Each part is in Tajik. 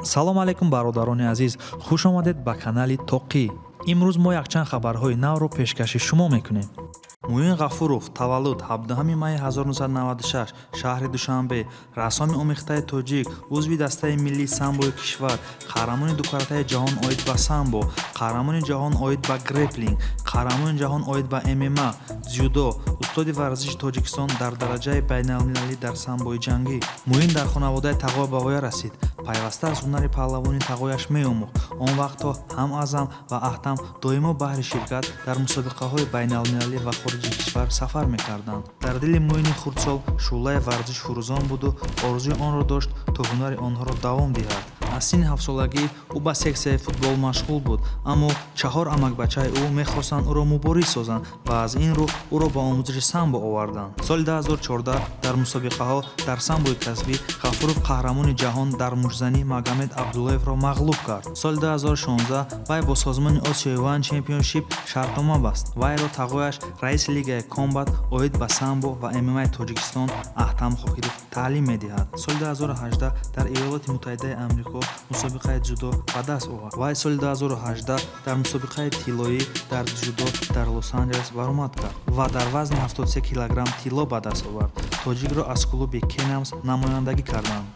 Салом алейкум, бародарони азиз, хуш омадед ба канали Тоқӣ. Имрӯз мо якчанд хабарҳои навро пешкаши шумо мекунем. Муин Ғафуров, таваллуд 17 майи 1996, шаҳри Душанбе, рассоми омехтаи тоҷик, узви дастаи миллии самбои кишвар, қаҳрамони дукаратаи ҷаҳон оид ба самбо, қаҳрамони ҷаҳон оид ба греплинг, қаҳрамони ҷаҳон оид ба ММА, дзюдо, устоди варзиши Тоҷикистон дар дараҷаи байналмилалӣ дар самбои ҷангӣ. Муин дар хонаводаи тағой ба воя расид. Пайваста аз ҳунари паҳлавони тағояш меомӯхт. Он вақтҳо ҳам Аъзам ва Аҳтам доимо баҳри ширкат дар мусобиқаҳои байналмилалӣ ва хориҷи кишвар сафар мекарданд. Дар дили Муини хурдсол шӯълаи варзиш фурӯзон буду орзуи онро дошт, то ҳунари онҳоро давом диҳад. Аз синни 7-солагӣ ӯ ба сексияи футбол машғул буд, аммо чаҳор амакбачаи ӯ мехостанд ӯро мубориз созанд ва аз ин рӯ ӯро ба омӯзиши самбо оварданд. Соли 2014 дар мусобиқаҳо дар самбои касбӣ Ғафуров қаҳрамони ҷаҳон дар муштзанӣ Магомед Абдуллоевро мағлуб кард. Соли 2016 вай бо созмони Осиёи One Championship шартнома баст. Вайро тағояш, раиси лигаи Комбат оид ба самбо ва ММАи Тоҷикистон Аҳтам Хокиров таълим медиҳад. Соли 2018 дар Иёлоти Муттаҳидаи Амрико мусобиқаи дзюдо ба даст овард. Вай соли 2018 дар мусобиқаи тиллоӣ дар дзюдо дар Лос-Анҷелес баромад кард ва дар вазни 73 килограмм тилло ба даст овард. Тоҷикро аз клуби Кенамс намояндагӣ карданд.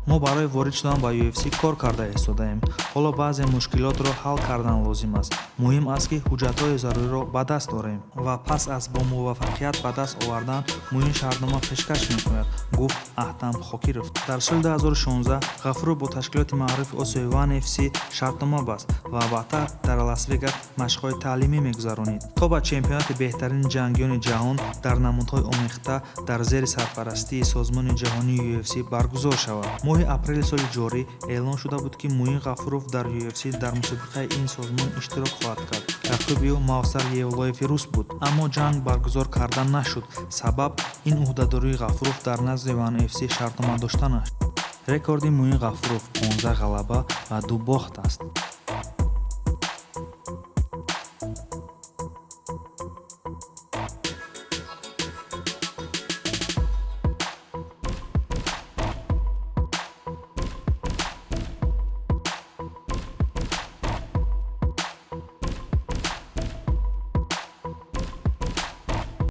Мо барои ворид шудан ба UFC кор карда истодаем. Ҳоло баъзе мушкилотро ҳал кардан лозим аст. Муҳим аст, ки ҳуҷҷатҳои заруриро ба даст орем ва пас аз бомуваффақият ба даст овардан Муин шартнома пешкаш мекунад, гуфт Аҳтам Хокиров. Дар соли 2016 Ғафуров бо ташкилоти маъруфи Осиёи One FC шартнома баст ва баъдтар дар Лас-Вегас машқҳои таълимӣ мегузаронид, то ба чемпионати беҳтарини ҷангиёни ҷаҳон дар намудҳои омехта дар зери сарпарастии созмони ҷаҳонии UFC баргузор шавад. Моҳи апрели соли ҷорӣ эълон шуда буд, ки Муин Ғафуров дар UFC дар мусобиқаи ин созмон иштирок хоҳад кард. Рақиби ӯ Мовсар Евлоеви рус буд, аммо ҷанг баргузор карда нашуд. Сабаб ин ӯҳдадории Ғафуров дар назди One FC шартнома доштанаш. Рекорди Муин Ғафуров 15 ғалаба ва 2 бохт аст.